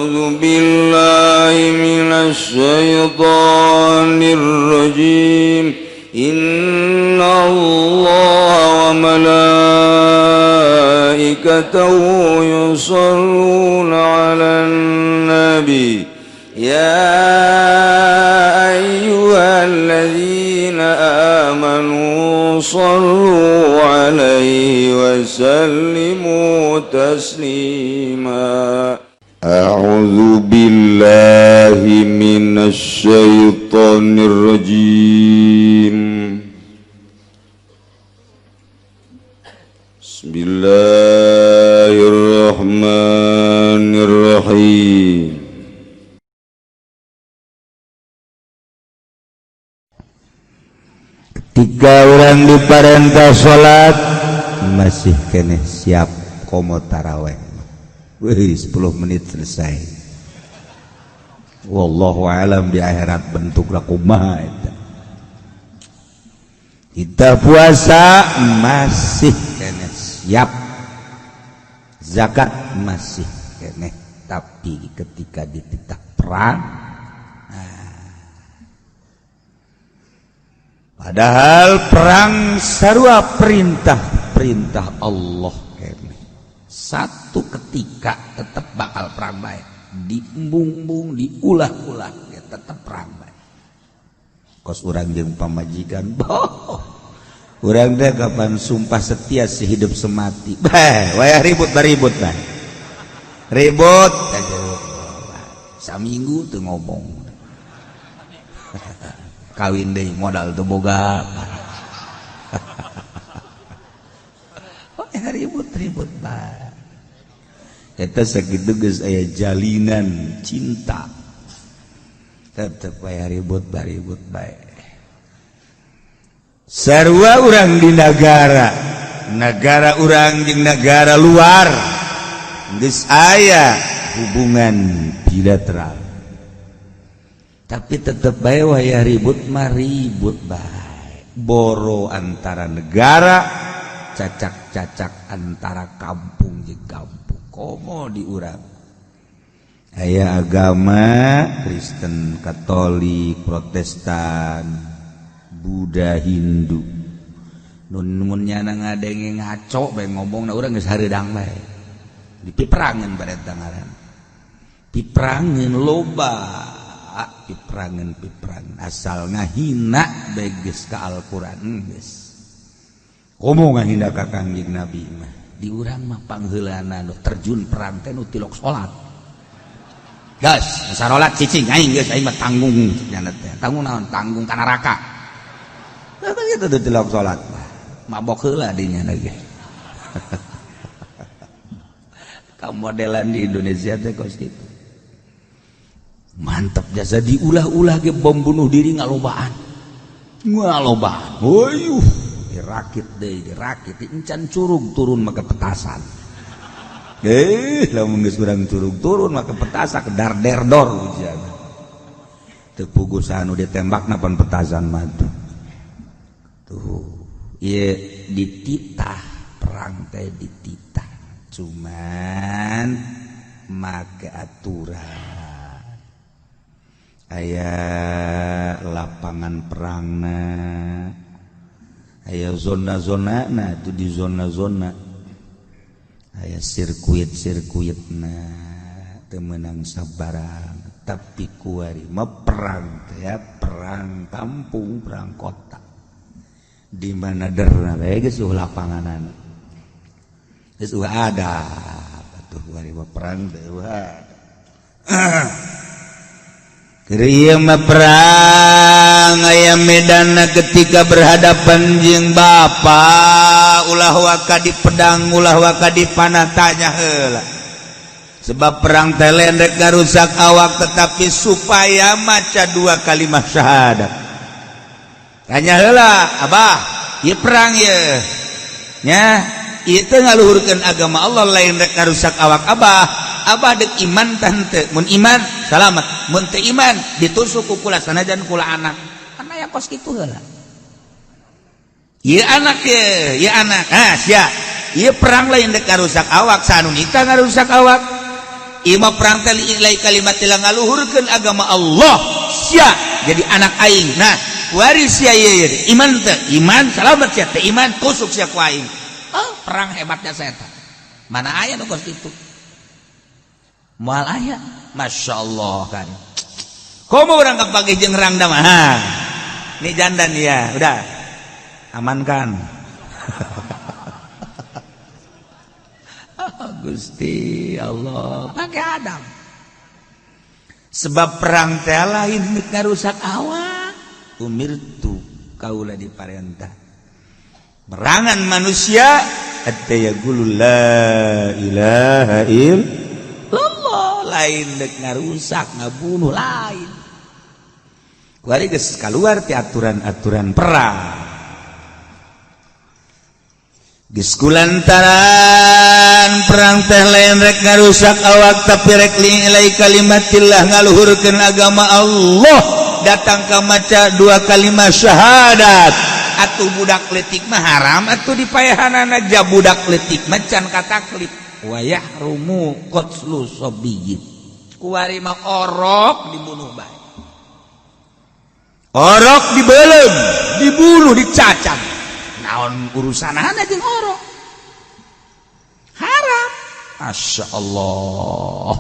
أعوذ بالله من الشيطان الرجيم. إن الله وملائكته يصلون على النبي يا أيها الذين آمنوا صلوا عليه وسلموا تسليما. أعوذ بالله من الشيطان الرجيم. بسم الله الرحمن الرحيم. Ketika orang diperintah salat masih keneh siap komo taraweh. Wih, 10 menit selesai. Wallahu alam di akhirat bentuk kumaha eta. Kita puasa masih keneh siap, zakat masih keneh, tapi ketika dititah perang, nah, padahal perang sarua perintah-perintah Allah keneh. Satu ketika tetap bakal perang baik, diembung-embung, diulah-ulah, ya tetap perang baik. Kos urang jeung pamajikan, boh, urang teh kapan sumpah setia sehidup semati. Bah, wayah ribut baribut bah. Ribut saminggu tuh ngomong. Kawin deui modal teu boga. Wayah ribut-ribut bah. Eta sakitu geus aya jalinan cinta. Tetep wayah ribut baribut bae. Sarua urang di negara, negara urang jeung negara luar geus aya hubungan bilateral. Tapi tetep bae wayah ribut mah ribut bae. Boro antara negara, cacak-cacak antara kampung jeung kampung. Komo di urang aya agama Kristen, Katolik, Protestan, Buddha, Hindu. Nun nyana ngadenge ngaco bae ngomongna urang geus hareudang bae. Dipiperangeun bae eta ngaran. Piperangeun loba, piperangeun asal ngahina bae geus ka Al-Qur'an geus. Komo ngahina ka Kangjeng Nabi mah. Di urang mah pangheulana nu terjun perang teh nu tilok salat. Gas, sarolat cicing aing geus aing mah tanggung nya teh. Tanggung naon? Tanggung ka neraka. Tah kitu teh tilok salat. Mabok heula dinya ge. Kamodelan di Indonesia teh kos kitu. Mantap jasa diulah-ulah ge bom bunuh diri ngalobaan. Ngalobaan. Hoyuh. Dirakit deh, dirakit encan curug turun maka petasan. Lamun geus urang curug turun maka petasan kedar derdor ujian. Teu puguh anu ditembakna pan petasan mah tuh. Tuh, ieu dititah perang teh dititah. Cuman make aturan. Aya lapangan perangna, aya zona-zona, nah itu di zona-zona aya sirkuit-sirkuit, nah teu meunang sabarang. Tapi kuari mah perang teh ya, perang kampung, perang kota, di mana derna bae geus eueuh lapanganana, geus eueuh ada atuh kuari mah perang teh eueuh ada. Ieu mah perang aya medanna ketika berhadapan jeung bapa, ulah waka di pedang, ulah waka di panah, tanya heula. Sebab perang teh lain rek ngarusak awak, tetapi supaya maca dua kalimat syahadat. Tanya heula, abah, ieu perang ieu nya, ieu teh ngaluhurkeun agama Allah, lain rek ngarusak awak abah. Abah dek iman tante, mun iman salamat, mun teu iman ditusuk ku kula sanajan kula anak. Karena ya kos kitu heula. Ieu anak ye, ieu anak. Ah, sia. Ieu perang lain dek ngarusak awak, sanu nikah ngarusak awak. Ieu mah perang teh li'ilai kalimatillah, ngaluhurkeun agama Allah. Sia jadi anak aing. Nah, waris sia ieu ieu. Iman teh, iman salamet sia teh, iman tusuk sia ku aing. Oh, perang hebatnya setan. Mana aya nu kos kitu? Moal aya. Masya Allah kan. Komo urang kapanggih jeung rangda mah. Ha. Ini jandan ya, udah. Amankan. Oh, Gusti Allah, pakai Adam. Sebab perang teh lain ngarusak awak. Umirtu kaula diparentah. Merangan manusia hatta yaqulu la ilaha illallah, lain dek ngarusak ngabunuh lain. Kuari geus kaluar ti aturan-aturan perang. Geus kulantaran perang teh lain rek ngarusak awak tapi rek li'ilai kalimatillah, ngaluhurkeun agama Allah. Datang ka maca dua kalimat syahadat. Atuh budak leutik mah haram atuh dipaehanana, ja budak leutik mah can kataklif. Wa yahrumu qatlu sabiyyin. Kuari mah orok dibunuh bae. Orok dibelem, dibunuh, dicacang. Naon urusanana jeung orok? Haram. Masya Allah.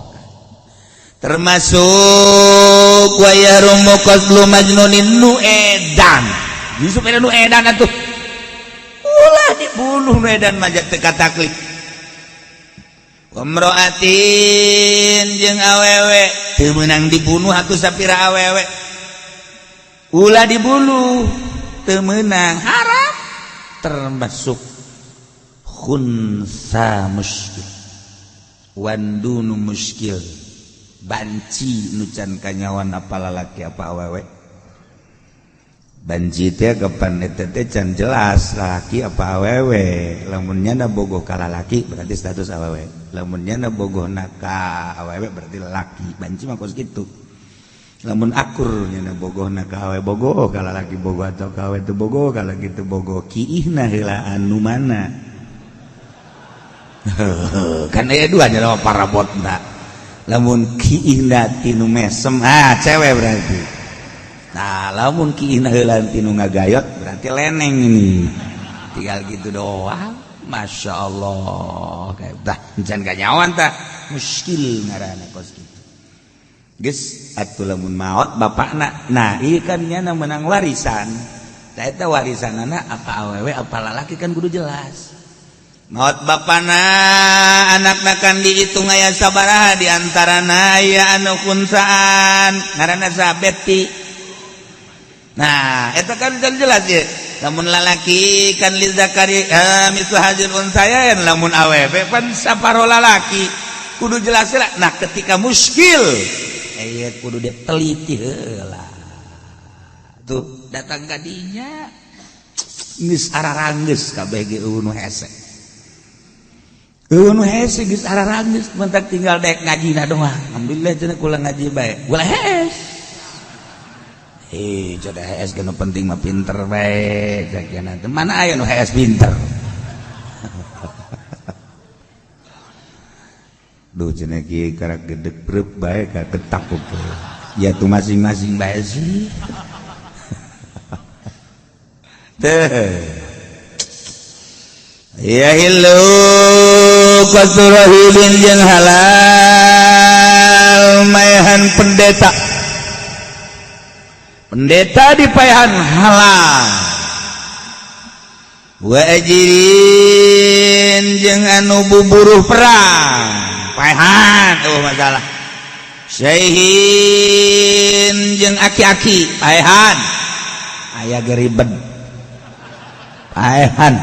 Termasuk wa yahrumu qatlu majnunin nu edan. Yusuf edan nu edan atuh. Ulah dibunuh nu edan mah teu kataklif. Wamroatin jeung awewe teu meunang dibunuh atuh sapira awewe. Ulah dibunuh teu meunang, haram. Termasuk khunsa muskil, wandunu muskil, banci nu can kanyawan apa lalaki apa awewe. Banci teh kapan eta teh can jelas lalaki apa awewe. Lamun nyana bogoh ka lalaki berarti status awewe, lamun nyana bogoh na ka awewe berarti lalaki. Banci mah kos kitu. Lamun akur nyana bogoh na ka awewe bogoh ka lalaki bogoh atau ka awewe teu bogoh ka lalaki teu bogoh, kiihna heula anu mana. Kan aya dua nya parabotna. Lamun kiihna tinu mesem, ah cewek berarti. Nah, lamun kiihna heula tinu ngagayot berarti leneng ini. Tinggal gitu doang. Masya Allah. Kayak dah encan kanyawan tah. Muskil ngaranna kos kitu. Geus atuh lamun maot bapakna. Nah, ieu kan nyana menang warisan. Tah eta warisanana apa awewe apa lalaki kan kudu jelas. Maot bapana anakna kan dihitung aya sabaraha di antarana aya anu kunsaan ngaranna Sabeti. Nah, eta kan jelas ya. Lamun lalaki kan li zakari mislu hadzil unsayain, lamun awewe pan saparo lalaki. Kudu jelas lah. Nah, ketika muskil aya kudu diteliti heula. Tuh datang ka dinya geus araranggeus kabeh ge eueuh nu hese. Eueuh nu hese geus araranggeus, mentak tinggal daek ngajina doang. Alhamdulillah cenah kula ngaji bae. Ulah hees. Coda hees nu penting mah pinter bae cek teh. Mana aya nu hees pinter. Duh cenah kieu karak gedeg preup bae ka ketak ya tuh masing-masing bae sih. Teh. Ya hilu qaturahibin jeung halal maehan pendeta. Pendeta dipaehan halal. Wa ajirin jeung anu buburuh perang paehan eueuh masalah. Syaihin jeung aki-aki paehan aya ge ribet paehan.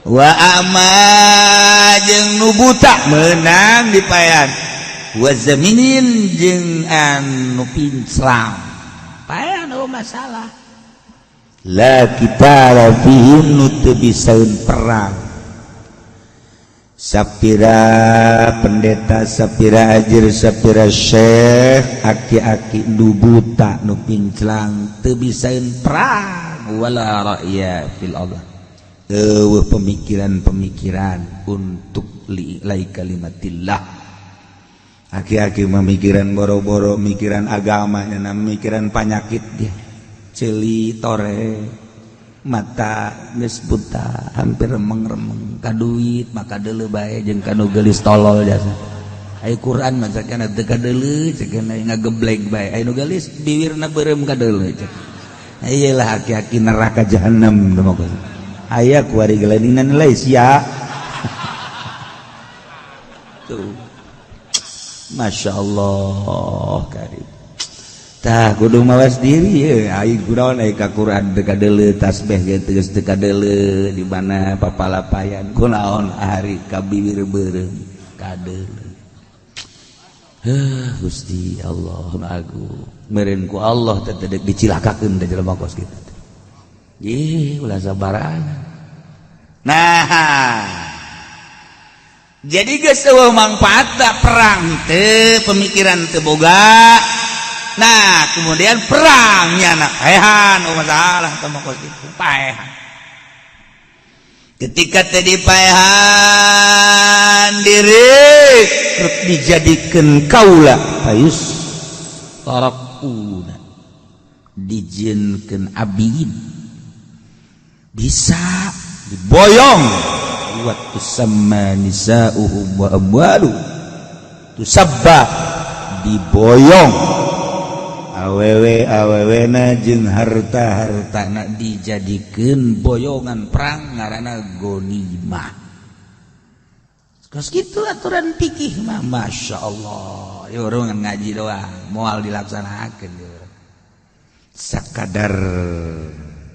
Wa ama jeung nu buta meunang dipaehan. Wa zaminin jeung anu pinclang paehan eueuh masalah. La kita fihim nu teu bisaeun perang. Sapira pendeta, sapira ajir, sapira syekh, aki-aki nu buta nu pinclang teu bisaeun perang. Wala ra'ya fil Allah. Eueuh pemikiran-pemikiran untuk li'ilai kalimatillah. Aki-aki memikiran boro-boro mikiran agama, nya mikiran panyakit dia. Ceuli tore mata geus buta hampir remeng-remeng ka duit maka deuleu bae jeung ka nu geulis tolol jasa. Aya Quran mah sakana teu kadeuleu cenah ngageblek bae. Aya nu geulis biwirna beureum kadeuleu cek. Iyalah aki-aki neraka jahanam teu mah. Aya kuari geleninan nilai sia. Tuh. Masya Allah karim. Tah kudu mawas diri ye. Aing kunaon aya ka Quran teu kadeuleu tasbih ge geus teu kadeuleu di mana papalapayan kunaon ari ka bibir beureum kadeuleu. Heuh Gusti Allah nu agung. Meureun ku Allah teh teu dicilakakeun teh jelema kos kitu. Ih ulah sabarangan. Nah, jadi geus eueuh mangfaat perang teu pemikiran teu boga. Nah, kemudian perangnya nak paehan oh masalah teu mah kos kitu paehan. Ketika tadi paehan direkrut dijadikeun kaula payus tarakuna dijieunkeun abid bisa diboyong wa tusamma nisa'uhum wa amwalu tusabba diboyong awewe awewena jeung harta-hartana dijadikeun boyongan perang ngaranna gonimah. Kos kitu aturan fikih mah Masya Allah. Ya urang ngaji doang moal dilaksanakeun ya urang. Sakadar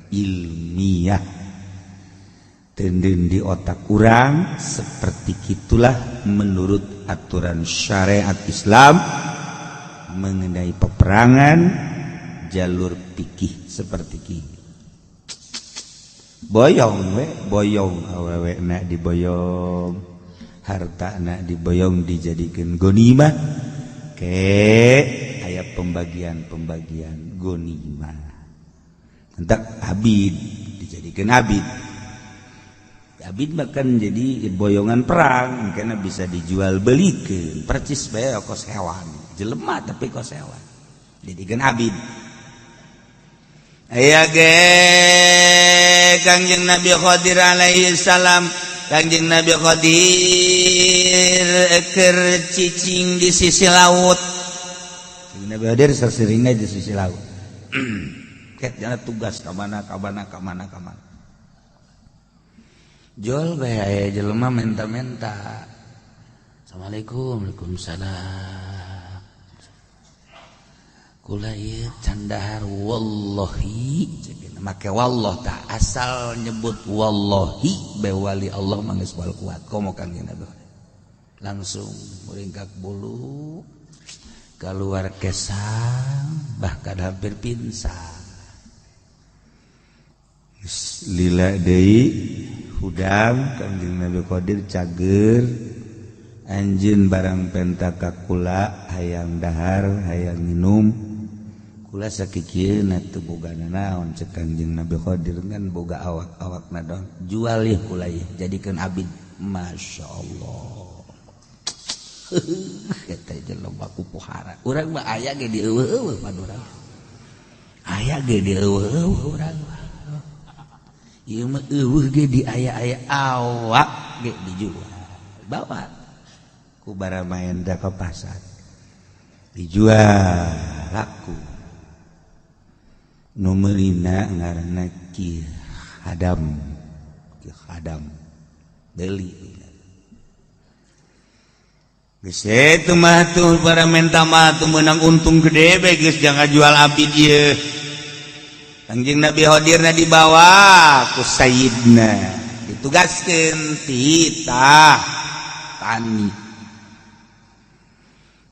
ilmiah tenden di otak urang seperti kitulah menurut aturan syariat Islam mengenai peperangan jalur fikih seperti ini. Boyong we, boyong awewe na diboyong, harta na diboyong dijadikan gonimah. Ke aya pembagian-pembagian gonimah. Entak abid dijadikan abid. Abid bahkan jadi boyongan perang karena bisa dijual belikan percis bae kos hewan jelema tapi kos hewan dijadikan abid. Aya ge Kangjeng Nabi Khadir alaihi salam, Kangjeng Nabi Khadir keur cicing di sisi laut. Kangjeng Nabi Khadir seringna di sisi laut. Ket jana tugas ka mana ka mana ka mana ka mana. Jol bae aya jelema menta-menta. Assalamualaikum, waalaikumsalam. Kula ieu can dahar wallahi make wallah tah asal nyebut wallahi bae wali Allah mah geus wal kuat komo Kangjeng Nabi. Langsung muringkak bulu keluar kesang bahkan hampir pingsan. Lila deui hudang Kangjeng Nabi Qadir cager anjeun barang penta ka kula hayang dahar hayang minum kula sakikieuna teu boga nanaon cek Kangjeng Nabi Qadir ngan boga awak-awakna doang jual ieu kula ieu jadikeun abid. Masya Allah eta jelema kupuhara urang mah aya ge dieuweuh-euweuh pan urang aya ge dieuweuh-euweuh urang mah ieu mah euweuh ge di aya-aya awak ge dijual bawa ku baramaen da ka pasar dijual laku nu meulina ngaranna Ki Hadam. Ki Hadam deuli geus eta mah tuh para menta mah tuh meunang untung gede bae geus jangan jual abid ieu. Kangjeng Nabi Khadirna dibawa ku Sayyidna ditugaskeun titah tani.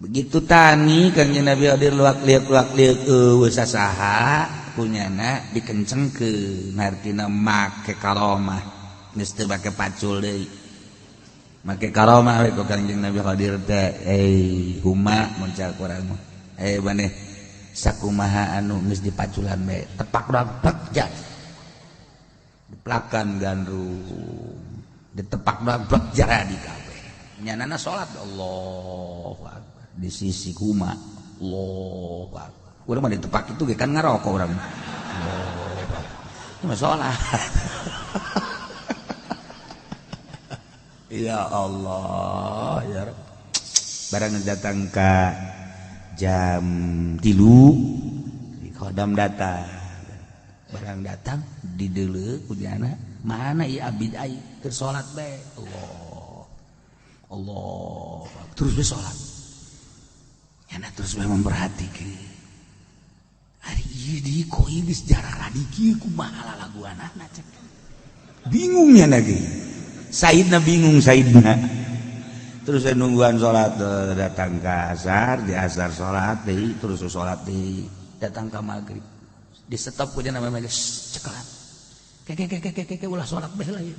Begitu tani Kangjeng Nabi Khadir luak liuk eueuh sasaha kunyana dikencengkeun artina make karomah geus teu make pacul deui make karomah we ku Kangjeng Nabi Khadir teh huma mun cak urang mah maneh sakumaha anu geus dipaculan bae tepak doang pek jas Diplakan gandrung, ditepak blak jadi kabeh. Nyanana salat Allahu akbar di sisi kuma Allahu akbar. Urang mah ditepak itu ge kan ngarokok urang. Allahu akbar. Itu mah salat. Ya Allah, ya Rabb. Barang datang ke jam 3 di khodam datang. Barang datang di deuleu kujana mana ieu abid ai keur salat bae. Allah. Allah. Terus we salat. Nyana terus we memperhatikeun. Ari ieu di kok ieu geus jarah radiki kumaha lalaguanana cek. Bingung nyana ge. Saidna bingung Saidna. Terus saya nungguan salat datang ke asar, di asar salat deui, terus salat deui, datang ke maghrib. Di stop ku nama majelis cekalan. Ke ke ke ke ke ulah salat bae lah ieu.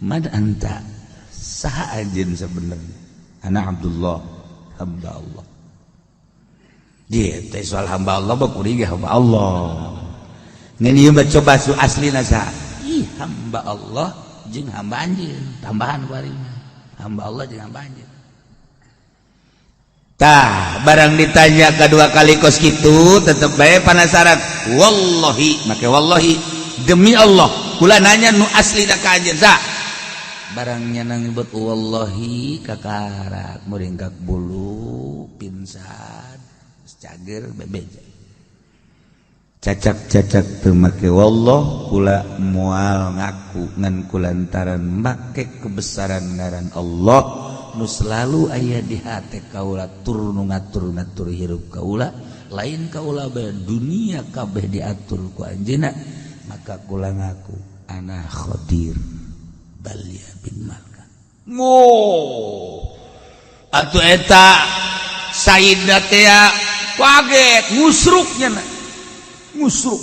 Man anta saha anjeun sebenarnya? Ana Abdullah, hamba Allah. Dia teh soal hamba Allah mah kuring ge hamba Allah. Ngan ieu mah coba su aslina saha? Ih, hamba Allah jeung hamba anjeun, tambahan ku ari mah. Hamba Allah jeung hamba anjeun. Tah, barang ditanya kedua kali kos kitu tetep bae penasaran. Wallahi, make wallahi demi Allah, kula nanya nu aslina ka anjeun saha? Barang nya nyebut wallahi kakarak muringkak bulu pingsan cager bebeja. Cacak-cacak teu make wallah kula moal ngaku ngan kulantaran make kebesaran ngaran Allah nu selalu aya di hate kaula tur nu ngatur-ngatur hirup kaula lain kaula bae dunia kabeh diatur ku anjeunna maka kula ngaku ana Khadir Balya bin Malka. Mo atuh eta Sayyidna teh kaget musruknya na. Musruk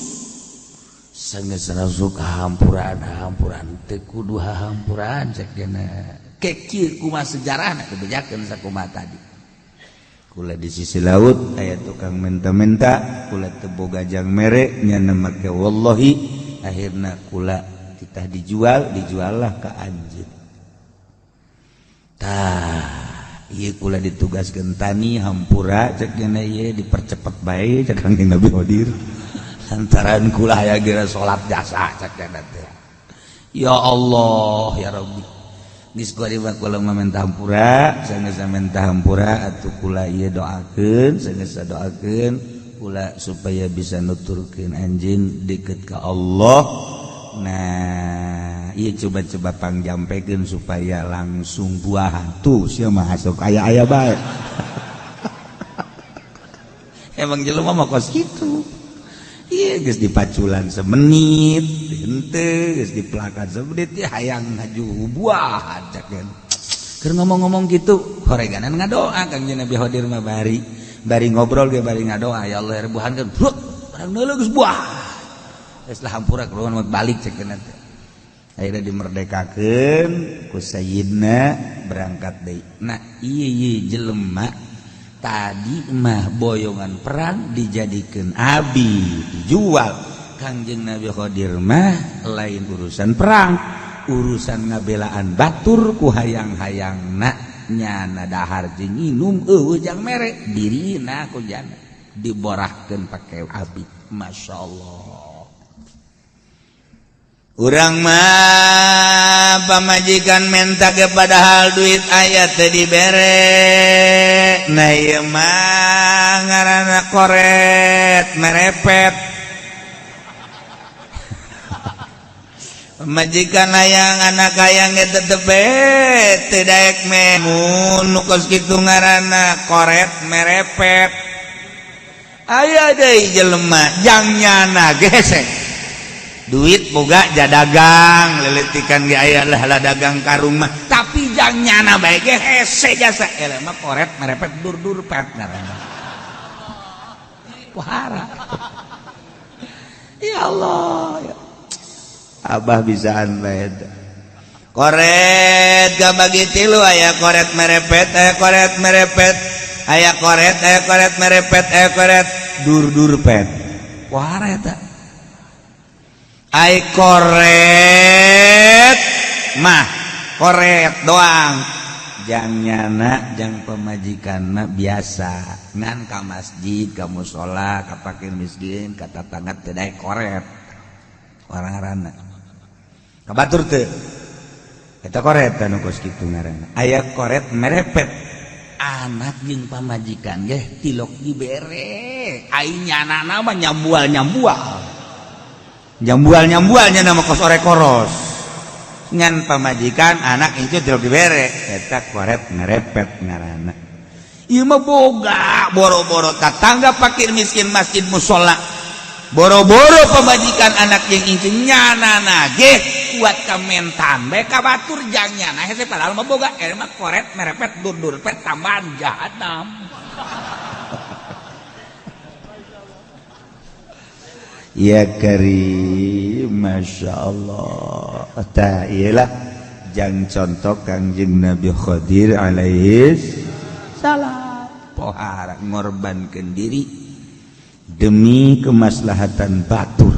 sanggeus rasuk hampuran hampuran teu kudu hampuran cek dena kekir kumaha sejarahna dibejakeun sakumaha tadi. Kula di sisi laut aya tukang menta-menta kula teu boga jang mere nya make wallahi akhirna kula kita dijual dijuallah ka anjeun. Tah ieu kula ditugaskeun tani hampura cek dena ieu dipercepet bae cek Kangjeng Nabi Khadir. Lantaran kula aya geura salat jasa cek dena teh. Ya Allah ya Rabbi. Geus kuari mah kula mah menta hampura, sanggeus menta hampura atuh kula ieu doakeun, sanggeus doakeun kula supaya bisa nuturkeun anjeun deukeut ka Allah. Nah, ieu coba-coba pangjampekeun supaya langsung buahan. Tuh sia mah asup aya-aya bae. Emang jelema mah kos kitu. Iya geus dipaculan semenit, henteu geus dipelakan semenit ya hayang ngaju buah cek kan. Keur ngomong-ngomong gitu, horeganan ngadoa Kangjeng Nabi Khadir mah bari bari ngobrol ge bari ngadoa ya Allah rebuhankeun. Bruk, barang neuleuh geus buah. Geus lah hampura keluar balik cek kan teh. Akhirnya dimerdekakeun ku sayyidna berangkat deui. Nah, ieu ieu jelema tadi mah boyongan perang dijadikan abi dijual. Kangjeng Nabi Khadir mah lain urusan perang, urusan ngabelaan batur ku hayang-hayangna nyana dahar jeung nginum eueuh jang mere dirina ku jana diborahkeun pake abi. Masya Allah. Urang mah pamajikan menta ge padahal duit aya teu dibere. Nah ieu mah ngaranna koret merepet. Pamajikan hayang anak hayang ge tetep teu daek mun nu kos kitu ngaranna koret merepet. Aya deui jelema jang nyana gesek. Duit boga jadagang leletikan ge aya lah dagang ka rumah tapi jang nyana bae ge hese jasa eleh mah koret merepet dur-dur pet ngaranna pohara. Ya Allah ya. Abah bisaan bae koret gabagi tilu aya koret merepet aya koret merepet aya koret aya koret merepet aya koret dur-dur pet wah eta ai koret mah koret doang jang nyana jang pamajikan mah biasa ngan ka masjid ka mushola ka fakir miskin ka tatangga teu daek koret orang ngaranna ka batur teu eta koret anu kos kitu ngaranna aya koret merepet anak jeung pamajikan ge tilok dibere ai nyanana mah nyambual-nyambual nyambual-nyambualnya nama kos orek koros ngan pamajikan anak itu tilok dibere eta koret merepet ngaranna ieu mah boga boro-boro tatangga fakir miskin masjid mushola boro-boro pamajikan anak yang incu nyanana ge kuat kamentan bae ka batur jang nyana hese padahal mah boga eta mah koret merepet dur-dur pet tambahan jahanam. Ya karim, masya Allah. Tah iyalah jang contoh Kangjeng Nabi Khadir alaihi salam pohara ngorbankeun diri demi kemaslahatan batur.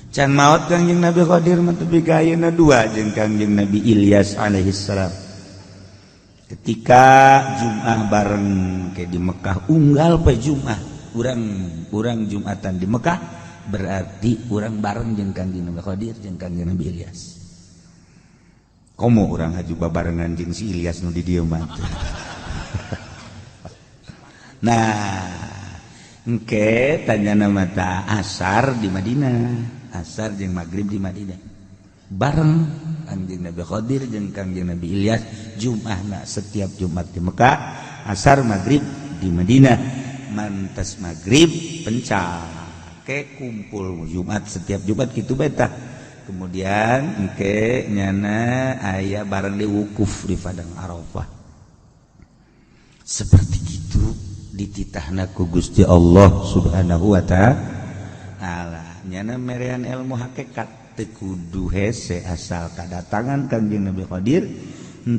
Can maot Kangjeng Nabi Khadir mah tepi ka ayeuna dua jeung Kangjeng Nabi Ilyas alaihi salam. Ketika Jum'ah bareng ke di Mekah unggal pe Jum'ah urang Jumatan di Mekah berarti urang bareng jeung Kangjeng Nabi Khadir jeung Kangjeng Nabi Ilyas. Komo urang haju babarengan jeung si Ilyas nu di dieu mah. Nah, engke tanya nama ta asar di Madinah, asar jeung maghrib di Madinah. Bareng Kangjeng Nabi Khadir jeung Kangjeng Nabi Ilyas Jum'ahna setiap Jumat di Mekah, asar maghrib di Madinah. Mantas maghrib pencak ke kumpul Jumat setiap Jumat gitu beta. Kemudian engke nyana aya bareng di wukuf di padang Arafah. Seperti gitu dititahna ku Gusti Allah Subhanahu wa ta'ala. Nyana merean ilmu hakikat teu kudu hese asal kadatangan Kangjeng Nabi Khadir,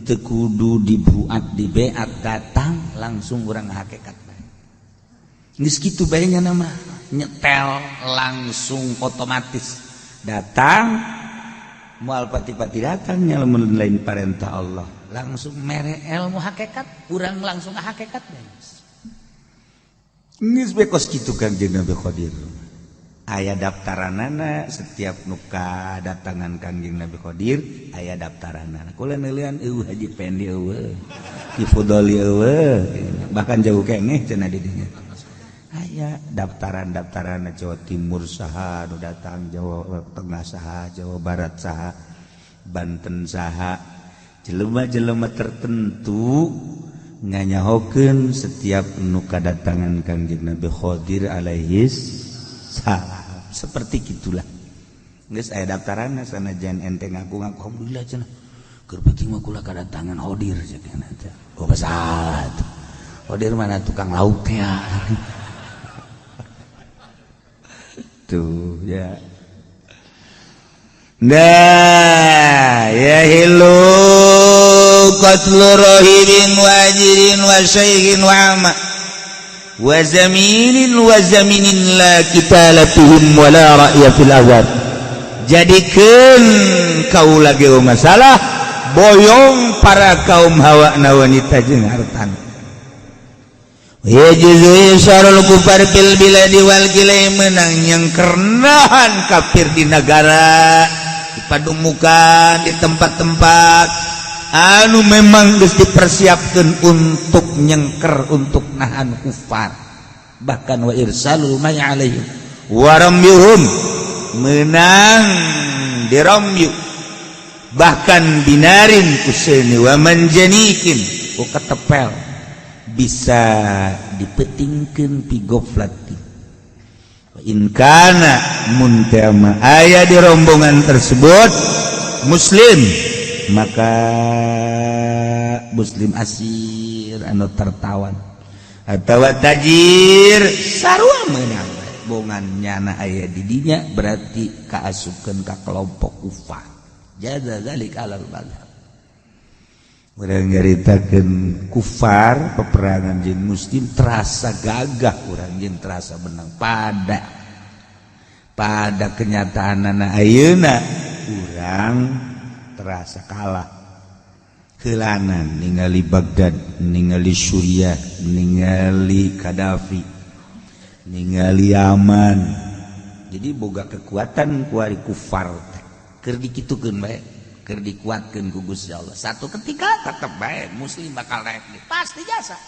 teu kudu dibuat dibeat datang langsung urang hakikat. Geus kitu bae nyana mah nyetel langsung otomatis datang moal pati-pati datangnya lamun lain parentah Allah langsung mere ilmu hakikat urang langsung hakikat bae. Geus bae kos kitu Kangjeng Nabi Khadir. Aya daftaranana setiap nu kadatangan Kangjeng Nabi Khadir aya daftaranana. Kula neuleun eueuh Haji Pendi eueuh, Ki Fudoli eueuh, bahkan jauh keneh cenah di dinya. Aya daftaran-daftaran Jawa Timur saha nu datang, Jawa Tengah saha, Jawa Barat saha, Banten saha, jelema-jelema tertentu nganyahokeun setiap nu kadatangan Kangjeng Nabi Khadir alaihi salam. Seperti gitulah. Geus aya daftaranna sanajan ente ngaku-ngaku alhamdulillah cenah. Keur penting mah kula kadatangan Khadir cenah teh. Oh salah tuh. Khadir mana tukang lauk ya. Tuh ya. Nah, ya hilu qatlu rahibin wa ajirin wa syaihin wa ama wa zaminin wa zaminin la qitala fihim wa la ra'ya fil azab. Jadikeun kau lagi masalah boyong para kaum hawa na wanita jeung hartana. Yajuzu isarul kufar fil biladi wal kilai menang yang kerenahan kafir di negara, di padumukan, di tempat-tempat anu memang geus dipersiapkeun untuk nyengker, untuk nahan kufar. Bahkan wa irsalul may alaihim wa ramyuhum menang diramyu bahkan binarin kuseuni wa manjanikin ku ketepel bisa dipetingkeun pi goflati. In kana muntama aya di rombongan tersebut muslim, maka muslim asir anu tertawan atawa tajir sarua meunang bongan nyana aya di dinya berarti kaasupkeun ka kelompok kufar. Jaza zalik alal madhab. Urang nyaritakeun kufar peperangan jeung muslim terasa gagah, urang jeung terasa menang. Pada kenyataanana ayeuna urang terasa kalah. Heulanan ningali Baghdad, ningali Suriah, ningali Gaddafi, ningali Yaman. Jadi boga kekuatan kuari kufar teh keur dikitukeun bae, keur dikuatkeun ku Gusti Allah. Satu ketika tetep bae muslim bakal naik pasti jasa.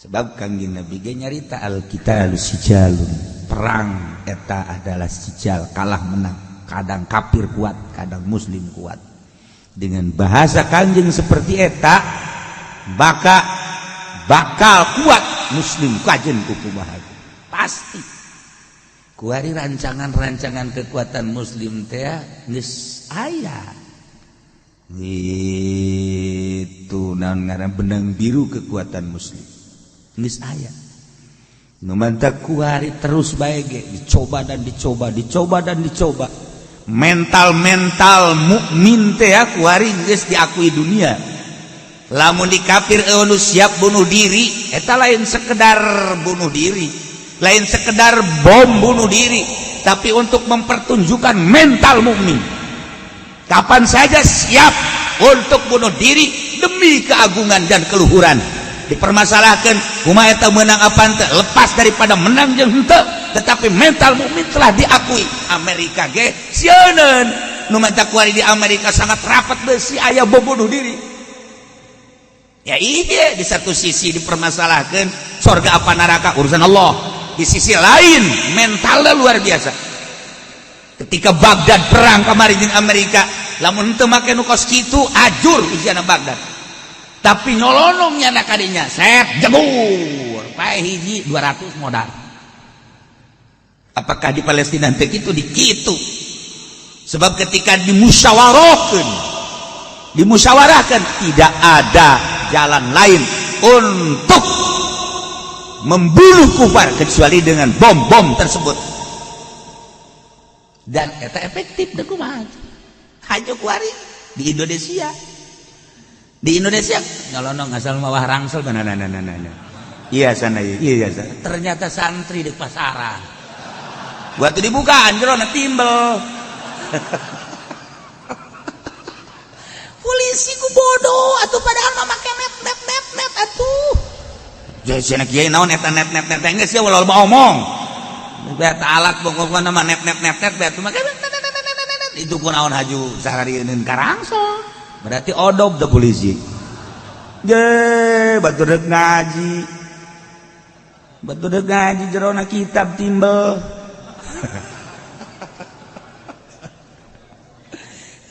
Sebab Kangjeng Nabi ge nyarita al-qitalu sijalun, perang eta adalah sijal, kalah menang. Kadang kafir kuat, kadang muslim kuat. Dengan bahasa Kangjeng seperti eta baka bakal kuat muslim kajen ku kumaha pasti. Kuari rancangan-rancangan kekuatan muslim teh geus aya. Itu naon ngaran benang biru kekuatan muslim geus aya. Nu mantak kuari terus bae ge dicoba dan dicoba, dicoba dan dicoba. Mental-mental mukmin teh kuari geus diakui dunia. Lamun di kafir nu siap bunuh diri, eta lain sekedar bunuh diri, lain sekedar bom bunuh diri, tapi untuk mempertunjukkan mental mukmin. Kapan saja siap untuk bunuh diri demi keagungan dan keluhuran. Dipermasalahkan kumaha eta menang apa henteu, lepas daripada menang jeung henteu, tetapi mental mukmin telah diakui. Amerika ge sieuneun, nu matak kuari di Amerika sangat rapat besi aya bom bunuh diri. Ya iya, di satu sisi dipermasalahkan surga apa neraka urusan Allah, di sisi lain mentalnya luar biasa. Ketika Baghdad perang kemarin jeung Amerika, lamun henteu make nu kos kitu ajur ujian Baghdad. Tapi nyolonong nyana kadinya set jebur pae hiji 200 modal. Apakah di Palestina teh kitu? Di kitu. Sebab ketika dimusyawarahkan tidak ada jalan lain untuk membunuh kufar kecuali dengan bom-bom tersebut. Dan eta efektif deh kumaha. Hajo kuari di Indonesia. Di Indonesia nyolonong asal mawah rangsel nah nah nah nah nah. Iya sana iya sana. Ternyata santri di pasaran. Waktu dibuka jerona timbel. Polisi ku bodoh atuh padahal mah make net net net net atuh. Jadi cenah kiai naon eta net net net geus sia ulah loba omong. Eta alat pokokna mah net net net net atuh make net net net net net itu kunaon haju saharieun karangsel. Berarti odob teh polisi. Ge batur deuk ngaji. Batur deuk ngaji jerona kitab timbel.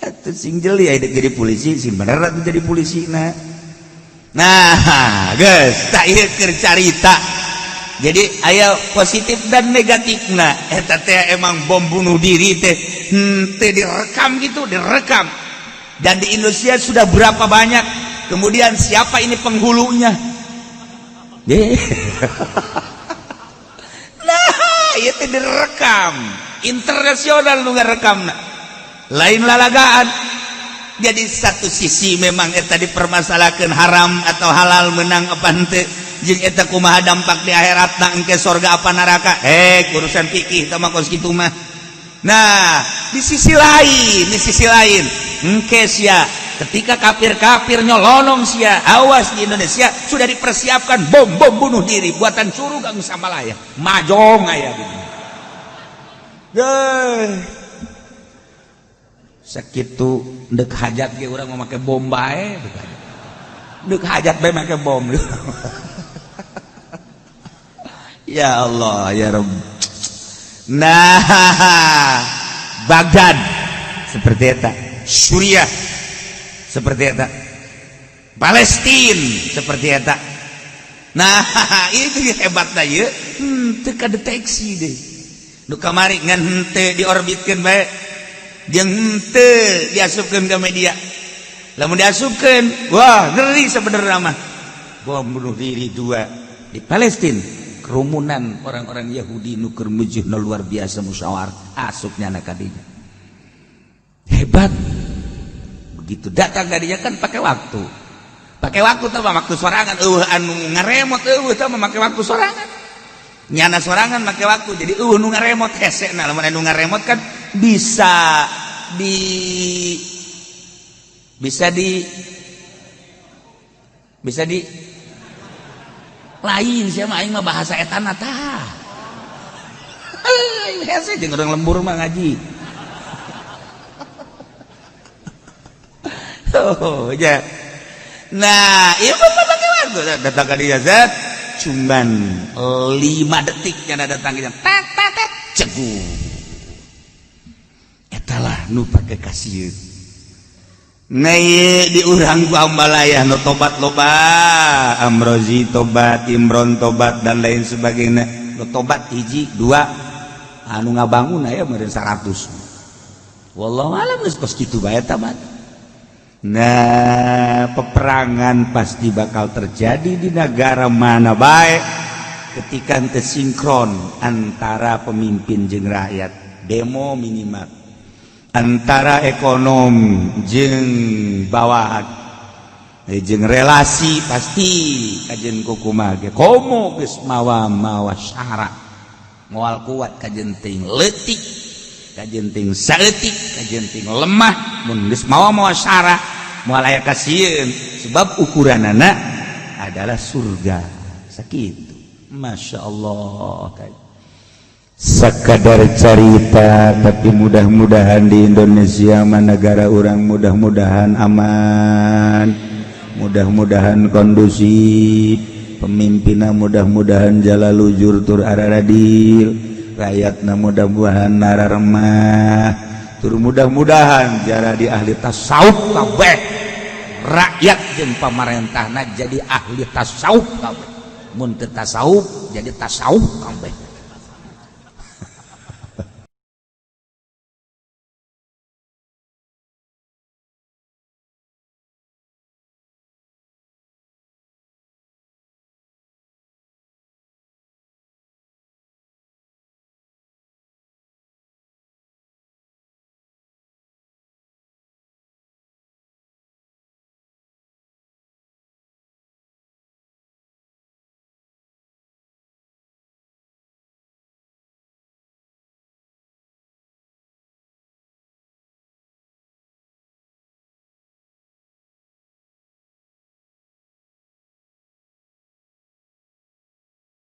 Atuh sing jeli aya jadi polisi, sing bener atuh jadi polisi na. Nah, geus tak ieu keur carita. Jadi aya positif dan negatifna. Eta teh emang bom bunuh diri teh henteu direkam gitu, direkam. Dan di Indonesia sudah berapa banyak. Kemudian siapa ini penghulunya? Nah, itu direkam. Internasional nu ngarekamna. Lain lalagaan. Jadi satu sisi memang eta dipermasalahkan haram atau halal menang apa henteu, jeung eta kumaha dampak di akhiratna engke sorga apa neraka. Urusan fikih tah mah kos kitu mah. Nah, di sisi lain, engke sia ketika kafir-kafir nyolonong sia, awas di Indonesia sudah dipersiapkan bom-bom bunuh diri buatan curug ang samalaya. Majong aya gitu. Deh. Sakitu deuk hajat ge urang mah make bom bae. Deuk hajat bae make bom. Ya Allah, ya Rabb. Nah, Baghdad seperti eta, Suriah seperti eta, Palestina seperti eta. Nah, itu hebatna ieu, teu kadeteksi deh. Nu kamari ngan henteu diorbitkeun bae, jeung henteu diasupkeun ka media. Lamun diasupkeun, wah ngeri sebenarnya mah. Bom bunuh diri dua di Palestina. Kerumunan orang-orang Yahudi nu keur mujihna luar biasa musyawarah asupnya anak kadinya. Hebat. Begitu datang darinya kan pakai waktu, pakai waktu tuh, waktu sorangan. Euweuh anu ngaremot, euweuh tah make waktu sorangan, nyana sorangan make waktu. Jadi euweuh nu ngaremot, hese. Nah, lamun anu ngaremot kan bisa di lain. Siapa, aing mah bahasa etana tah hese jeung urang lembur mah ngaji. Oh ya, nah, iya mah pakai waktu. Datang ke dia, zat, cuman 5 detik nyana datang ke tet tet tet, ceguh. Etalah nu pake kasieun. Nah, di urang ku ambalaya nu tobat loba, Amrozi tobat, Imron tobat, dan lain sebagainya. Nu tobat hiji dua, anu ngabangun aya meureun 100. Wallahu alam, geus kos kitu bae tamat. Nah, peperangan pasti bakal terjadi di negara mana baik ketika teu sinkron antara pemimpin jeung rakyat, demo minimal, antara ekonom jeung bawahan, jeung relasi pasti kajen kukumaha ge. Komo geus mawa-mawa syara, moal kuat kajen ting leutik, kajen ting saeutik, kajen ting lemah. Mun geus mawa-mawa syara, moal aya kasieun, sebab ukuranana adalah surga. Sakitu, Masya Allah. Sekadar carita, tapi mudah-mudahan di Indonesia mah, negara urang, mudah-mudahan aman, mudah-mudahan kondusif, pemimpinna mudah-mudahan jalalujur tur araradil, rakyatna mudah-mudahan nararemah tur mudah-mudahan jara di ahli tasawuf kabeh, rakyat jeung pamarentahna jadi ahli tasawuf kabeh. Mun teu tasawuf, jadi tasawuf kabeh.